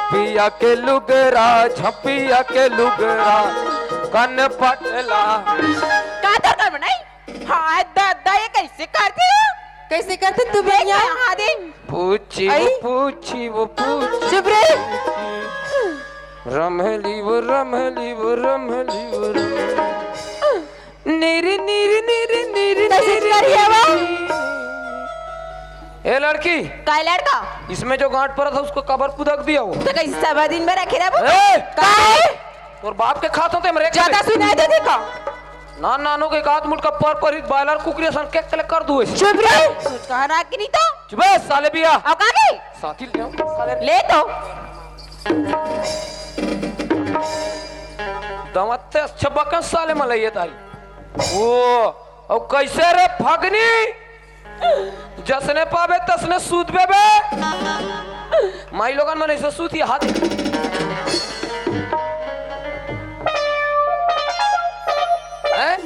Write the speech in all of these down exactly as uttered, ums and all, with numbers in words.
पिया के लुगरा, झपिया के लुगरा, कन पटला। का दरकार बनाई? हाय दादा, ये कैसे करती हो? कैसे करते तू भैया? हाँ दे। पूछी वो, आई? पूछी वो, पूछी। चुप रे। रमली वो, रमली वो, रमली वो, रमली। नीरी, नीरी, नीरी, नीरी, कैसे नीरी, करी है वो? नीरी। ए लड़की, काय लड़का? इसमें जो गांठ पड़ा था, उसको कबर पुदक दिया वो। तो कैसे सवा दिन में रखे रहा वो? ए! काय? तोर बाप के खात होते हमरे ज्यादा सुनाई दे देखो। ना नानो के एक आध मुटका पर पर ही बॉयलर कुकरी सन केक कले कर दू ऐसे। चुप रे। कुछ कहा ना कि नहीं तो। चुप है साले बिया। अब कहा गई? साथी ले आओ, साले। ले तो। दमत्ते अच्छा बकन साले मलैया तारी। ओ, अब कैसे रे फगनी? जसने पाबे तसने सूतबे बे। माई लोगन मन ऐसे सूती हाथ। हैं?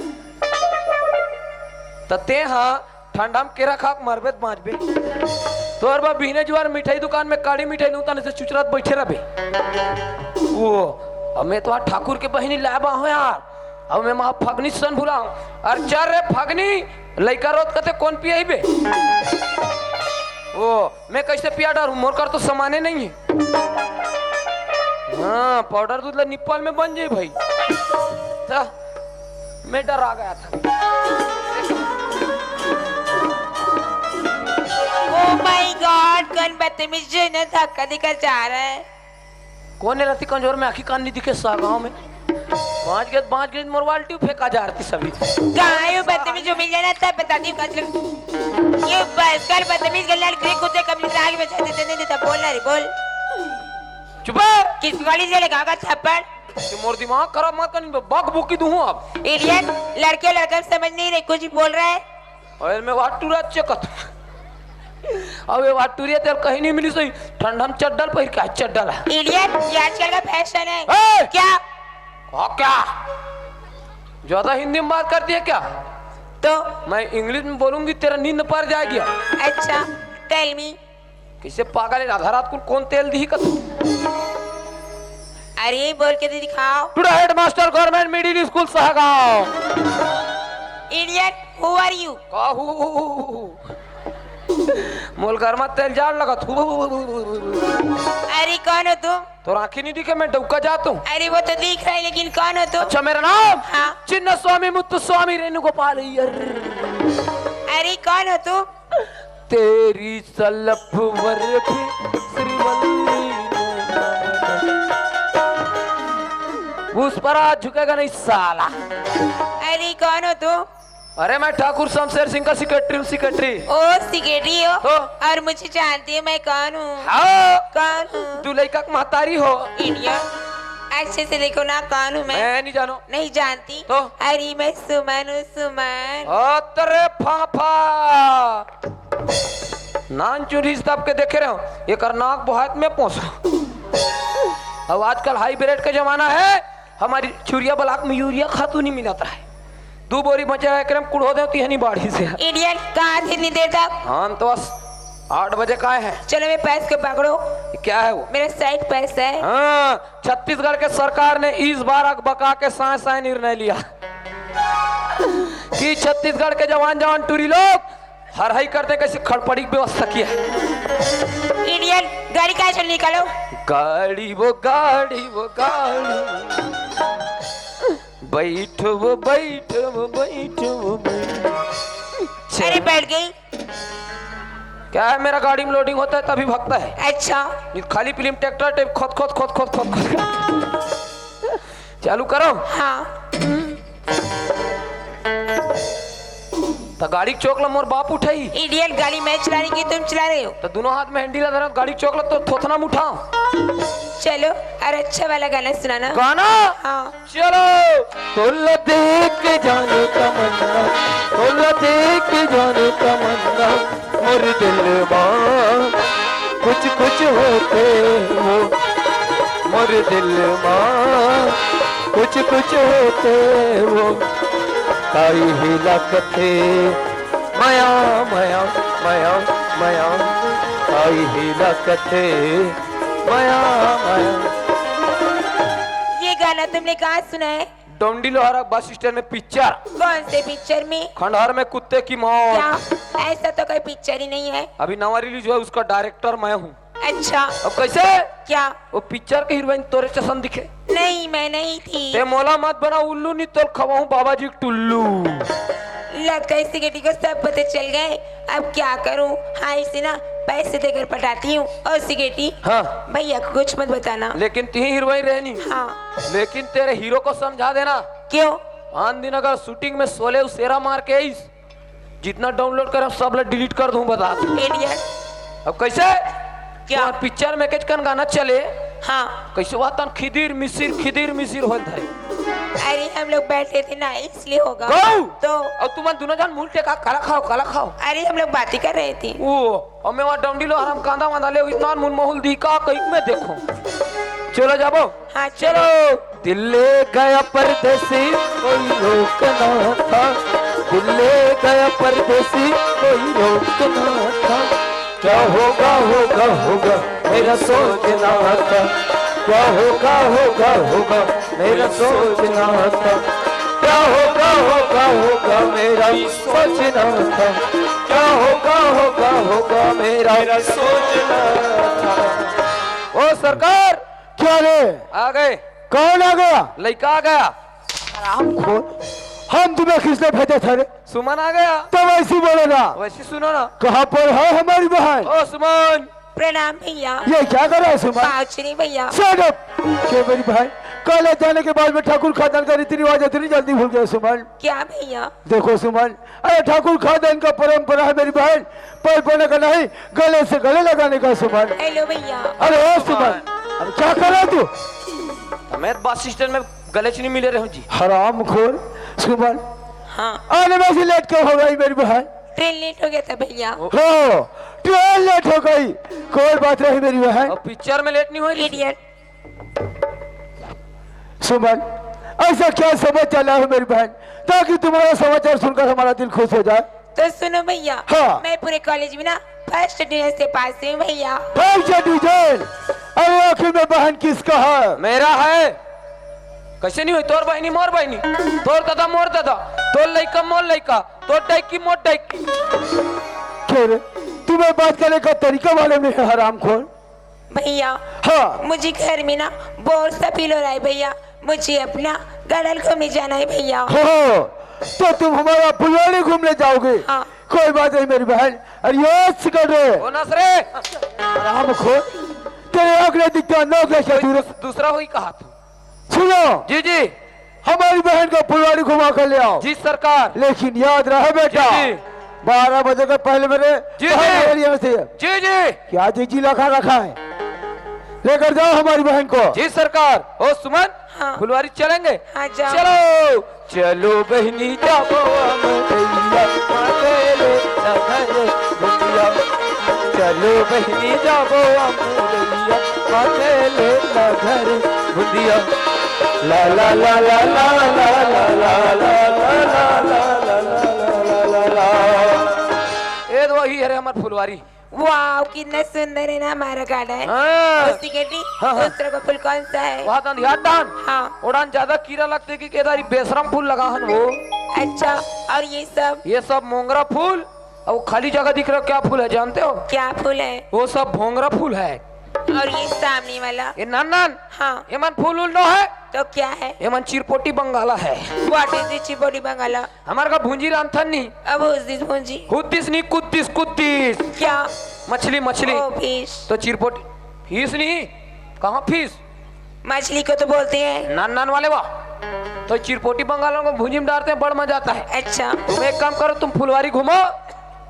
त ते हा ठंडा में केरा खा के मरबे त बांचबे। तोर बा बिहने जुआर मिठाई दुकान में काड़ी मिठाई नूतन से चुचरात बैठे रहबे। ओ, हमें तो ठाकुर के बहिनी लाबा हो यार। अब मैं माँ फगनी सन भुलाऊं। अरे चल रे फगनी, लइका रोत कते कौन पियाई बे? ओ, मैं कैसे पिया डारूं? मोर कर तो सामाने नहीं है। हाँ, पाउडर दूध ला निप्पल में बन जाई भाई। त मैं डरा गया था। Oh my God, कौन बदतमीज जो इन्हें धक्का देकर जा रहा है? कौन है रति कंजोर में आँखी कान नहीं दिखे सा गाँव में? बाँच गए, बाँच गए, मोर बाल्टी फेंका जा रही सभी। कहाँ है वो बदतमीज जो मिल जाए ना तब बता दी कल। ये बस कल बदतमीज गल्ला करे कुत्ते कब निकल आगे बचा देते नहीं देता। बोल ना रे, बोल। चुप है। किस गाड़ी से लगा का थप्पड़? कि मोर दिमाग खराब मत कर, बक बुकी दूँ अब। Idiot, लड़के लड़का समझ नहीं रहे, कुछ भी बोल रहा है। और मैं वाटुरा चेकत। अब ये वाटुरिया तेरे कहीं नहीं मिली सही। ठंडा में चड्डल पहिर के, चड्डल। Idiot, ये आजकल का फैशन है। ए! क्या? हाँ, क्या? ज्यादा हिंदी में बात करती है क्या? तो? मैं इंग्लिश में बोलूंगी, तेरा नींद पर जाएगी। अच्छा, tell me। कैसे पागल है, आधा रात को कौन तेल दी कत? अरे, बोल के तो दिखाओ। To the headmaster, Government Middle School, Sahgaon. Idiot, who are you? का हु, हु, हु, हु, हु? मोल घर में तेल जाड़ लगत। हु, हु, हु, हु, हु, हु। अरे, कौन हो तुम? तोर आँखी नहीं दिखे, मैं डौका जात हूँ। अरे, वो तो दिख रहा है, लेकिन कौन हो तुम? अच्छा, मेरा नाम? हाँ। चिन्ना स्वामी, मुत्तु स्वामी, रेणु गोपाल अय्यर। अरे, कौन हो तुम? तेरी सलफ वर्फ श्रीवल्ली ने। उस पर आज झुकेगा नहीं साला। अरे, कौन हो तुम? अरे, मैं ठाकुर शमशेर सिंह का secretary हूँ, secretary। ओ, secretary हो? तो? और मुझे जानती हो मैं कौन हूँ? हाँ। कौन हूँ? तू लइका के महतारी हो। Idiot। अच्छे से देखो ना, कौन हूँ मैं? मैं नहीं जानो। नहीं जानती? तो? अरे, मैं सुमन हूँ, सुमन। ओ, तेरे फाफा। नान चुरी तब के देखे रहे हो, एकर नाक बहुत में पोसा। अब आजकल hybrid का जमाना है, हमारी चुरिया block में यूरिया खातू नहीं मिलत रहा है। दू बोरी बचे रहे, एकरे में कुड़ो दे तिहनी बाढ़ी से। Idiot, कहाँ थे इतनी देर तक? हम तो बस आठ बजे का आए हैं। चलो, मेरे पैसे को पकड़ो। क्या है वो? मेरा side पैसा है। हाँ, छत्तीसगढ़ के सरकार ने इस बार अकबका के साय साय निर्णय लिया कि छत्तीसगढ़ के जवान जवान टूरी लोग हर हई करते कैसे खड़पड़ी की व्यवस्था किया है। Idiot, गाड़ी का चल निकालो। गाड़ी वो, गाड़ी वो, गाड़ी वो। बैठो वो, बैठो वो, बैठो वो, बैठो। अरे, बैठ गई। क्या है, मेरा गाड़ी में loading होता है तभी भगता है। अच्छा। ये खाली पीली में tractor type खोद, खोद, खोद, खोद, खोद, खोद। चालू करो। हाँ। तो गाड़ी के चोक ला मोर बाप उठाई। Idiot, गाड़ी मैं चला रही कि तुम चला रहे हो? तो दोनों हाथ में handle ला धरा, गाड़ी के चोक ला तो थोथना में उठाओ। चलो, और अच्छा वाला गाना सुनाना। गाना? हाँ। चलो। तोला देख के जाने तमन्ना, तोला देख के जाने तमन्ना, मोर दिल मा कुछ कुछ होथे वो, मोर दिल मा कुछ कुछ होथे वो। काई हिला कथे मया, मया, मया, मया, काई हिला कथे माया, माया। ये गाना तुमने कहाँ सुना है? डोंडी लोहारा बस स्टैंड में पिक्चर। कौन से पिक्चर में? खंडहर में कुत्ते की मौत। क्या? ऐसा तो कोई पिक्चर ही नहीं है। अभी नवा रिलीज हुआ है, उसका डायरेक्टर मैं हूँ। अच्छा। अब कैसे? क्या? वो पिक्चर के हीरोइन तोरे चसन दिखे। नहीं, मैं नहीं थी। ते मोला मत बना उल्लू, नहीं तो खवाऊं बाबा जी टुल्लू। लगता है सिगरेटी को सब पता चल गए। अब क्या करूं? हाँ, इसे ना पैसे देकर पटाती हूँ। और सिगरेटी, हाँ। भैया को कुछ मत बताना। लेकिन ती हीरोइन रहनी। हाँ। लेकिन तेरे हीरो को समझा देना। क्यों? आन दिन अगर शूटिंग में सोले उसेरा मार के आइस, जितना डाउनलोड करे, सब ला डिलीट कर दूं, बता दूं। इडियट। अब कैसे? क्या? तोर पिक्चर में केचकन गाना चले। हाँ। कैसे हुआ तन खिदिर मिसिर, खिदिर मिसिर होत है। अरे, हम लोग बैठे थे ना, इसलिए होगा। गौ! तो अब तुम दोनों जन मुंह टेका, काला खाओ, काला खाओ। अरे, हम लोग बातें कर रहे थे। ओ, और मैं वहाँ डंडी लो हराम कांदा वांदा ले, इतना मुन मोहुल दी का कहीं मैं देखो। चलो जाबो। हाँ, चलो। चलो। दिल ले गया परदेसी, कोई रोक ना था। दिल ले गया परदेसी, कोई रोक ना था। क्या होगा, होगा, होगा, मेरा सोचना था। क्या होगा, होगा, होगा, मेरा सोचना था। क्या होगा, होगा, होगा, मेरा सोचना था। क्या होगा, होगा, होगा, मेरा सोचना था। ओ सरकार, क्या रे? आ गए। कौन आ गया? लइका आ गया। हरामखोर, हम तुम्हें किसने भेजा था रे? सुमन आ गया। तो वैसी बोलो ना। वैसी सुनो ना। कहाँ पर है हमारी बहन? ओ सुमन। प्रणाम भैया। ये क्या कर रहा है सुमन? पाँव छू रही भैया। Shut up! क्यों मेरी बहन? कॉलेज जाने के बाद में ठाकुर खानदान का रीति रिवाज इतनी जल्दी भूल गए सुमन? क्या भैया? देखो सुमन, अरे ठाकुर खानदान का परंपरा है मेरी बहन, पैर पड़ने का नहीं, गले से गले लगाने का सुमन। हेलो भैया। अरे ओ सुमन, अरे क्या कर रहा है तू? मैं बस स्टैंड में गले से नहीं मिले रहे हूँ जी। हरामखोर सुमन। हाँ। आने में से लेट क्यों हो गई मेरी बहन? ट्रेन लेट हो गया था भैया। हो, ट्रेन लेट हो गई, कोई बात नहीं मेरी बहन। और पिक्चर में लेट नहीं हो रही? इडियट। सुमन, ऐसा क्या समाचार लाए हो मेरी बहन, ताकि तुम्हारा समाचार सुनकर हमारा दिल खुश हो जाए? तो सुनो भैया, हाँ। मैं पूरे कॉलेज में ना फर्स्ट डिवीजन से पास हुई भैया। First division? अरे आखिर में बहन किसका है? मेरा है। कैसे नहीं हुई? तोर बहनी मोर बहनी, तोर दादा मोर दादा, तोर लइका मोर लइका, तोर डाइकी मोर डाइकी। क्यों रे, तुम्हें बात करने का तरीका मालूम नहीं है हरामखोर? भैया, हाँ। मुझे घर में ना बोर सा फील हो रहा है भैया, मुझे अपना गड़ल घूमने जाना है भैया। हो, तो तुम हमारा फुलवाड़ी घूमने जाओगे? हाँ। कोई बात नहीं मेरी बहन। अरे ये सिकट रे। ओ नसरे। हरामखोर, तेरे आँख नहीं दिखता, नौ कैसे कोई दूर? दूस-, दूसरा हुई कहा तू? सुनो। जी, जी। हमारी बहन को फुलवाड़ी घुमा कर ले आओ। जी सरकार। लेकिन याद रहे बेटा, जी, जी। बारह बजे के पहले मेरे जी, जी। बाहर निकल यहाँ से। जी, जी। क्या जी जी लगा रखा है? लेकर जाओ हमारी बहन को। जी सरकार। ओ सुमन, हाँ। फुलवारी चलेंगे? हाँ, जाओ। चलो। चलो बहनी जाबो अमरैया, माथे ले नगर बुंदिया। चलो बहनी जाबो अमरैया, माथे ले नगर बुंदिया। ला ला ला ला। ए तो वही हरे हमर फुलवारी। वाओ, कितना सुंदर है ना हमारा गार्डन। हाँ। उसकी बेटी, हाँ, हाँ। दूसरे का फूल कौन सा है? वहाँ तो अंधियार डान। हाँ। ओड़ान ज्यादा कीरा लगते कि केदारी बेशरम फूल लगा हन वो। अच्छा, और ये सब? ये सब मोंगरा फूल। और वो खाली जगह दिख रहा, क्या फूल है जानते हो? क्या फूल है? वो सब भोंगरा फूल है। और ये सामने वाला? ये नान नान। हाँ। ये मन फूल उल नो है। तो क्या है? ये मन चिरपोटी बंगाला है। What is this चिरपोटी बंगाला? हमार का भूंजी रांधथन नहीं। अब हुद्दिस भूंजी। हुद्दिस नहीं, कुद्दिस, कुद्दिस। क्या? मछली, मछली। ओ, फिश। तो चिरपोटी, फिश नहीं, कहाँ फिश? मछली को तो बोलते हैं। नान नान वाले वाह। तो चिरपोटी बंगालों को भूंजी में डालते हैं, बड़ मजा आता है। अच्छा। तुम एक काम करो, तुम फुलवारी घूमो,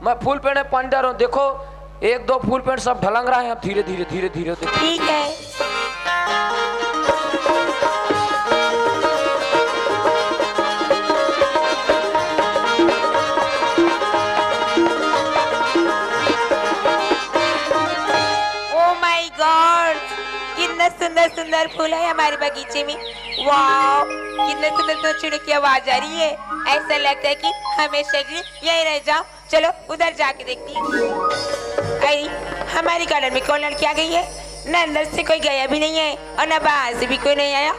मैं फूल पेड़ में पानी डाल रहा हूँ। देखो, एक दो फूल पेड़ सब ढलंग रहा है। अब धीरे धीरे, धीरे धीरे देखो। ठीक है। Oh my God, कितना सुंदर सुंदर फूल है हमारे बगीचे में। वाओ, कितना सुंदर सुंदर चिड़ियों की आवाज आ रही है। ऐसा लगता है कि हमेशा के लिए यहीं रह जाओ। चलो उधर जाके देखती हूँ। अरे, हमारी गार्डन में कौन लड़की आ गई है? ना अंदर से कोई गया भी नहीं है और ना बाहर से भी कोई नहीं आया,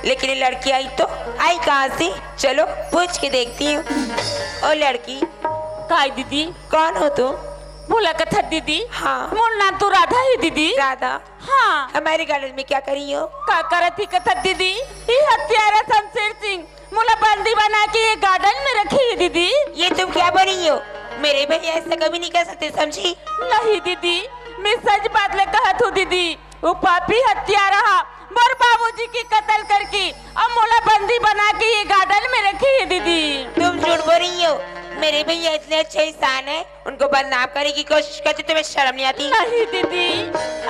लेकिन ये लड़की आई तो आई कहाँ से? चलो पूछ के देखती हूँ। ओ लड़की, काय दीदी? कौन हो तुम? मोला कथस दीदी। हाँ। मोर नाम तो राधा हे दीदी। राधा? हाँ। हमारे गार्डन में क्या कर रही हो? का करत ही कथस दीदी? ये हत्यारा शमशेर सिंह मोला बंदी बना के ये गार्डन में रखे हे दीदी। ये तुम क्या बोल रही हो? मेरे भैया ऐसा कभी नहीं कर सकते, समझी? नहीं दीदी, मैं सच बात ले कहत हूँ दीदी। वो पापी हत्यारा हा मोर बाबूजी के कत्ल करके अब मोला बंदी बना के ये गार्डन में रखे हे दीदी। तुम झूठ बोल रही हो, मेरे भैया इतने अच्छे इंसान है, उनको बदनाम करने की कोशिश करती, तुम्हें शर्म नहीं आती? नहीं दीदी,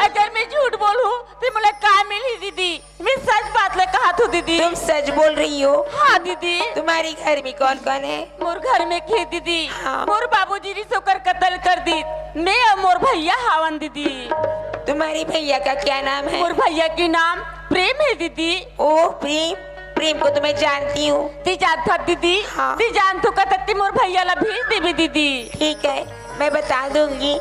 अगर मैं झूठ बोलूँ तो मोला का मिली दीदी? मैं सच बात ले कहत हूँ दीदी। तुम सच बोल रही हो? हाँ दीदी। तुम्हारे घर में कौन कौन है? मोर घर में के दीदी, हाँ। मोर बाबूजी रिस ओकर कत्ल कर दीस। मैं और मोर भैया हावन दीदी। तुम्हारे भैया का क्या नाम है? मोर भैया के नाम प्रेम हे दीदी। ओ प्रेम, प्रेम को तो मैं जानती हूँ। ती जानत हस दीदी? हाँ। ती जानत हस कथस ती मोर भैया ला भेज देबे दीदी। ठीक है, मैं बता दूंगी।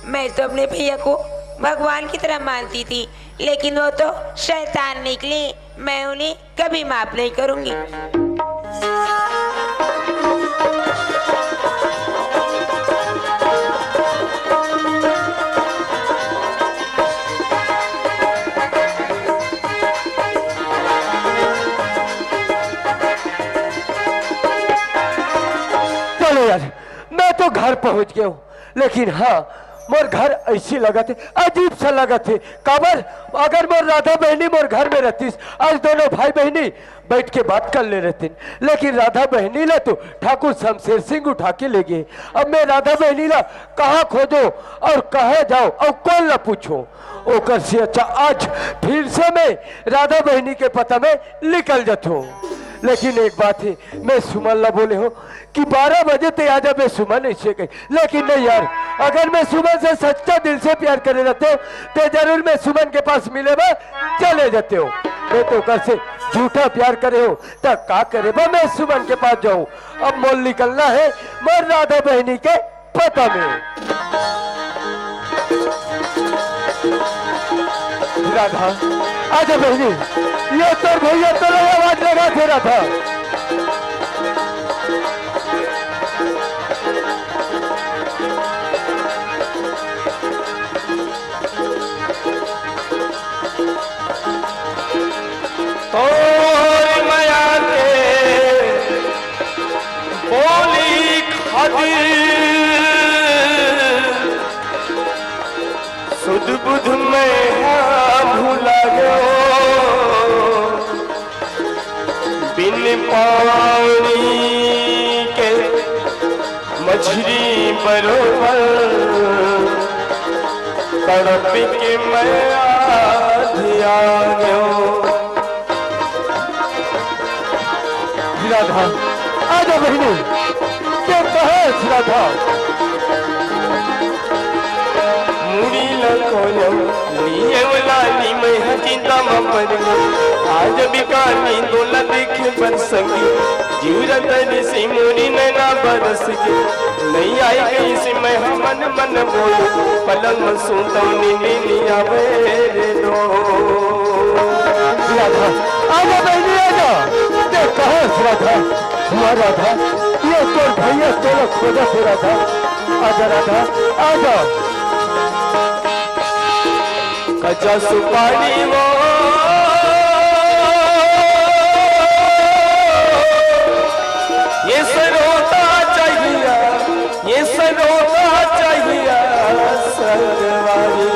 मैं तो अपने भैया को भगवान की तरह मानती थी, लेकिन वो तो शैतान निकले। मैं उन्हें कभी माफ नहीं करूंगी। चलो यार, मैं तो घर पहुंच गया हूँ, लेकिन हाँ, मोर घर ऐसी लगत हे, अजीब सा लगत हे। काबर? अगर मोर राधा बहिनी मोर घर में रहतीस, आज दोनों भाई बहिनी बैठ के बात कर ले रहतीन, लेकिन राधा बहिनी ला तो ठाकुर शमशेर सिंह उठा के ले गए। अब मैं राधा बहिनी ला कहाँ खोजो और कहाँ जाओ और कौन ला पूछो? ओकर से अच्छा आज फिर से मैं राधा बहिनी के पता में निकल जाथो। लेकिन एक बात हे, मैं सुमन ला बोले हो कि बारह बजे ते आ जाबे सुमन, ऐसे कही। लेकिन नहीं यार, अगर मैं सुमन से सच्चा दिल से प्यार करे रहते हो, ते जरूर मैं सुमन के पास मिले में चले जाते हो। मैं तो ओकर से झूठा प्यार करे हो, त का करे बा मैं सुमन के पास जाऊं? अब मोल निकलना हे मोर राधा बहिनी के पता में। राधा, आजा बहिनी, ये तोर भैया तोला आवाज लगाथे राधा। तोर मया के बोली खातिर सुध बुध मैं हा भुला गयो। बिन पानी के मछली बरोबर तड़प के मैं आधिया गयो। राधा, आजा बहिनी, ते कहाँ हस राधा? मुड़ी ल कोयम, लिए वाला नी मैं ह चिंता म पड़ गयो। आज बिकानी तोला देखे बर संगी, जीव रतन से मोरी नैना बरस के। नहीं आई गई से मैं ह मन मन बोलो, पलंग में सूतव नींद नहीं आवे रे लो। राधा, आजा बहिनी, आजा। ते कहाँ हस राधा? हुआ राधा, ये तोर भैया तोला खोजथे राधा। आजा राधा, आजा। कच्चा सुपारी वो, ये सरोता चाहिया, ये सरोता चाहिया, सजवारी।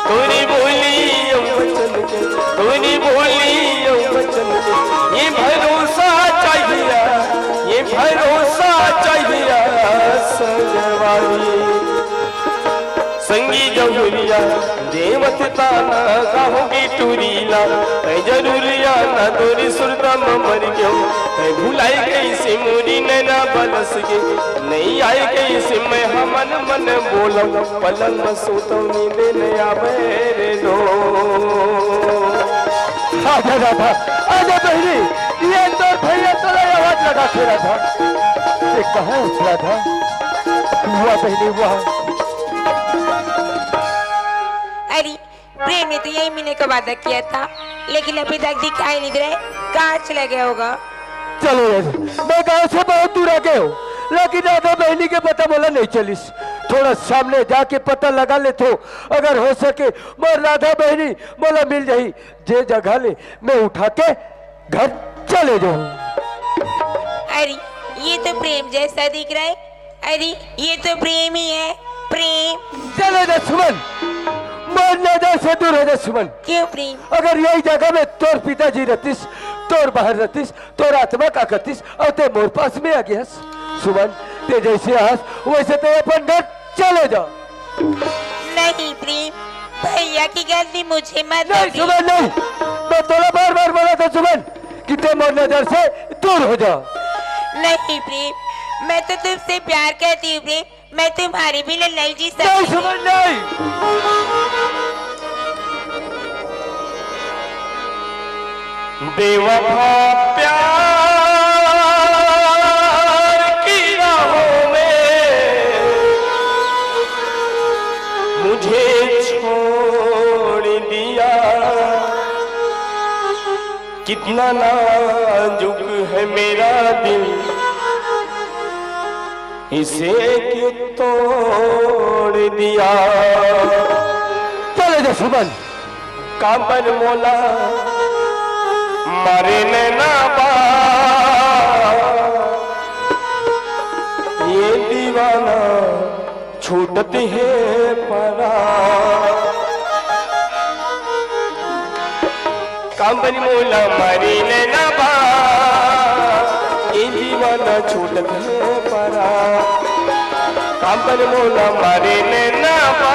तोरी बोली अउ वचन के, तोरी बोली अउ वचन के, ये भरोसा चाहिया, ये भरोसा चाहिया, सजवारी। संगी जहुरिया देवत ताना गाहूं की टूरीला, तै जरूरिया ना तोरी सुरता म मर गयो, तै भुलाई गई से मोरी नैना बरस के, नहीं आई गई से मैं ह मन मन बोलो, पलंग म सूतव नींद नहीं आवे रे लो। आजा राधा, आजा बहिनी, ये तोर भैया तोला आवाज लगाथे राधा। ये कहाँ हस राधा? वाह बहिनी, वाह। अरे प्रेम ने तो यही मिलने का वादा किया था, लेकिन अभी तक दिखाई नहीं दे रहा है। कहाँ चला गया होगा? चलो यार, मैं गांव से बहुत दूर आ गया हूँ, लेकिन राधा बहिनी के पता मोला नहीं चलिस। थोड़ा सामने जाके पता लगा लेथों, अगर हो सके मोर राधा बहिनी मोला मिल जाही, जे जगह ले मैं उठा के घर चले जाऊँ। अरे, ये तो प्रेम जैसा दिख रहा है। अरे, ये तो प्रेम ही है, प्रेम। चले जा सुमन, मोर नजर से दूर हो जा सुमन। क्यों प्रेम? अगर यही जगह में तोर पिताजी रहतिस, तोर बहन रहतिस, तोर आत्मा का करतिस, अउ ते मोर पास में आ गयस। सुमन, ते जैसे आस, वैसे ते अपन घर चले जा। नहीं प्रेम, भैया की गलती मुझे मत नहीं दे। सुमन, नहीं। मैं तोला बार बार बोला था सुमन कि ते मोर नजर से दूर हो जा। नहीं प्रेम, मैं तो तुमसे प्यार करती हूँ प्रेम, मैं तुम्हारे बिना नहीं जी नहीं सकती। सुमन, नहीं। बेवफा प्यार की राहों में मुझे छोड़ दिया। कितना नाजुक है मेरा दिल, इसे क्यों तोड़ दिया। चले जा सुमन। काबर मोला मारे नैना बा, ये दीवाना छूटत हे परा। काबर मोला मारे नैना बा, ये दीवाना छूटत हे परा। काबर मोला मारे नैना बा,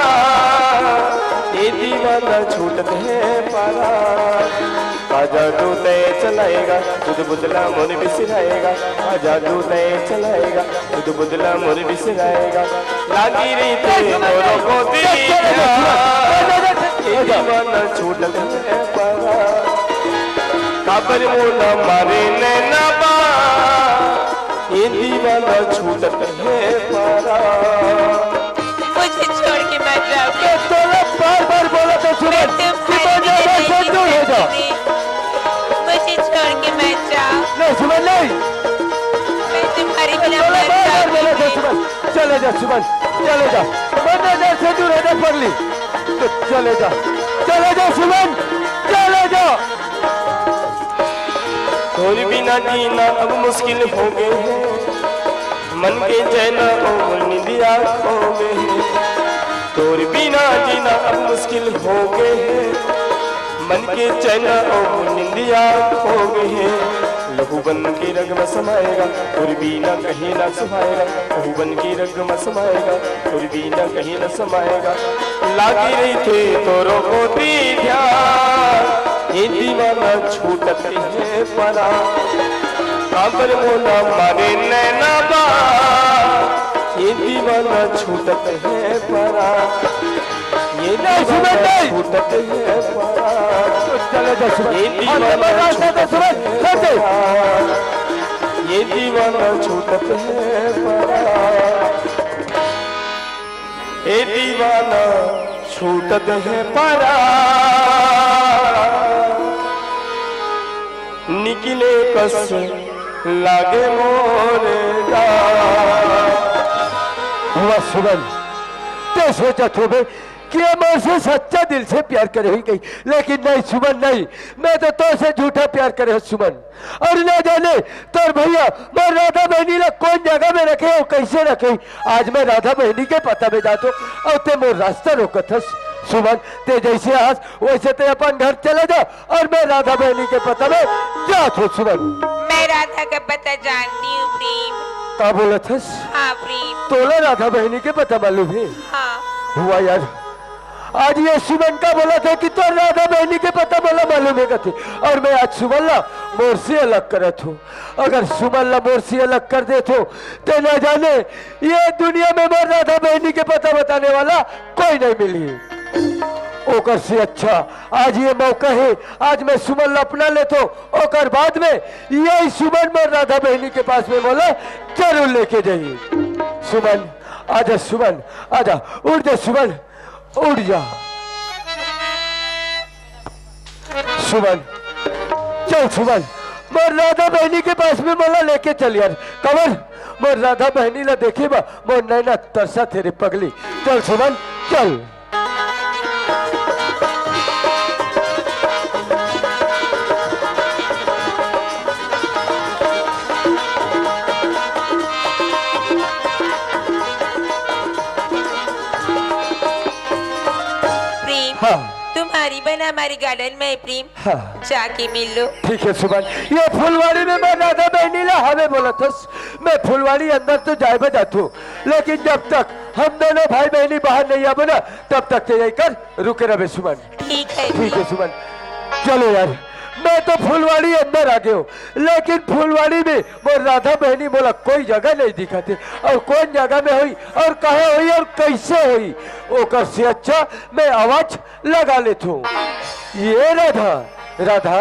ये दीवाना छूटत हे परा। आजा तू तय चलाएगा, खुद बुदला मोर बिसराएगा। आजा तू तय चलाएगा, खुद बुदला मोर बिसराएगा। लागी रहिथे मोरो गोदी, ये दीवाना छूटत हे परा। काबर मोला मारे नैना बा, ये दीवाना छूटत हे परा। मुझे छोड़ के मत जाओ। तो तोला बार बार बोला था सुमन कि मोर नजर से दूर हो जा। मुझे छोड़ के मत जाओ। नहीं सुमन, नहीं। मैं तुम्हारे बिना तोला मर बार बार जाऊंगी। बोला था सुमन, चले जा सुमन, चले जा। मोर नजर से दूर हो जा पगली। तो चले जा, चले जा सुमन, चले जा। तोर बिना जीना अब मुश्किल हो गए है, मन के चैन अउ निंदिया खो गए है। तोर बिना जीना अब मुश्किल हो गए है, मन के चैन अउ निंदिया खो गए है। लहू बन के रग में समाएगा, तोर बिना कहीं ना सुहाएगा। लहू बन के रग में समाएगा, तोर बिना कहीं ना समाएगा। लागी रहिथे तोरो गोदी ध्यान, ये दीवाना छूटत हे परा। काबर मोला मारे नैना बा, ये दीवाना छूटत हे परा। ये नहीं, सुमन, दीवाना नहीं। छूटत हे परा। चले जा सुमन। ये हम दीवाना जबरदस्त है तो छूटत सुमन, हे सुन दे। परा। ये दीवाना छूटत हे परा। ए दीवाना छूटत हे परा, निकले कस लागे मोर गाल। हुआ सुमन, ते सोचत होबे कि ये मोर से सच्चा दिल से प्यार करे ही कहीं, लेकिन नहीं सुमन, नहीं, मैं तो तोर से झूठा प्यार करे हूँ सुमन। अउ ना जाने तोर भैया मोर राधा बहिनी ला कोन जगह में रखे अउ कइसे रखे। आज मैं राधा बहिनी के पता में जात हों अउ ते मोर रास्ता रोकत हस। सुमन, ते जइसे हस वइसे ते अपन घर चला जा अउ मैं राधा बहिनी के पता में जात हों। सुमन। मैं राधा का पता जानती हूँ प्रेम। का बोलत हस? हाँ प्रेम। तोला राधा बहिनी के पता मालूम हे? हाँ। हुआ यार, आज ये सुमन का बोलत हे कि तोर राधा बहिनी के पता मोला मालूम हे कथे, अउ मैं आज सुमन ला मोर से अलग करत हों। अगर सुमन ला मोर से अलग कर देत हों, ते ना जाने ये दुनिया में मोर राधा बहिनी के पता बताने वाला कोई नहीं मिलही। ओकर से अच्छा आज ये मौका हे, आज मैं सुमन ला अपना लेत हों, ओकर बाद में यही सुमन मोर राधा बहिनी के पास में मोला जरूर लेके जाही। सुमन, आजा सुमन, आजा, उठ जा सुमन। उठ जा। सुमन, चल सुमन, मोर राधा बहिनी के पास में मोला लेके चल यार। कमल, मोर राधा बहिनी ला देखे बा, मोर नैना तरसथे रे पगली। चल सुमन, चल। प्रेम, हाँ। तुम्हारी बन हमारी गार्डन में है, प्रेम। हाँ। जाके मिल लो। ठीक है सुमन, ये फुलवाड़ी में मैं राधा बहिनी ला हवे बोलत हस। मैं फुलवाड़ी अंदर तो जाए बा जाथों, लेकिन जब तक हम दोनों भाई बहिनी बाहर नहीं आबो ना, तब तक ते यही कर रुके रहे सुमन। ठीक है, ठीक है सुमन, चलो यार। मैं तो फुलवाड़ी अंदर आ गयो, लेकिन फुलवाड़ी में मोर राधा बहिनी मोला कोई जगह नहीं दिखाथे, और कौन जगह में होई, और कहाँ होई, और कैसे होई, ओकर से अच्छा मैं आवाज लगा लेथों। ये राधा, राधा,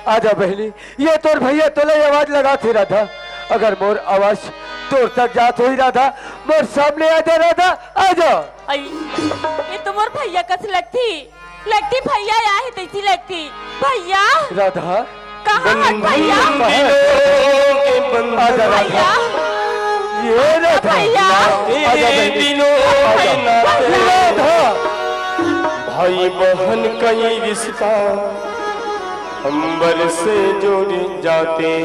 आजा बहिनी, ये तोर भैया तोला आवाज लगाथे राधा। अगर मोर आवाज तोर तक जात होई राधा, मोर सामने आजा राधा, आजा। आई, ये तो मोर भैया कस लगथे, लगथे भैया आए हे तैसी लगथे। भैया। राधा। कहाँ हस भैया? आजा राधा। भैया। ये राधा। भैया। आजा बहिनी। आजा। भैया। राधा। भाई बहन कई रिश्ता अंबर से जोड़े जाते,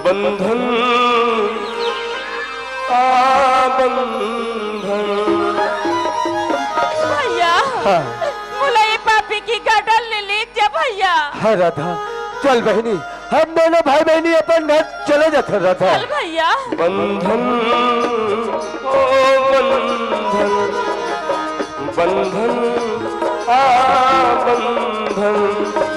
बंधन आ बंधन। भैया, हाँ। मोला ये पापी के गार्डन ले ले जा भैया। हाँ राधा, चल बहिनी, हम दोनों भाई बहिनी अपन घर चले जाथन राधा। चल भैया। बंधन, ओ बंधन, बंधन, आ बंधन।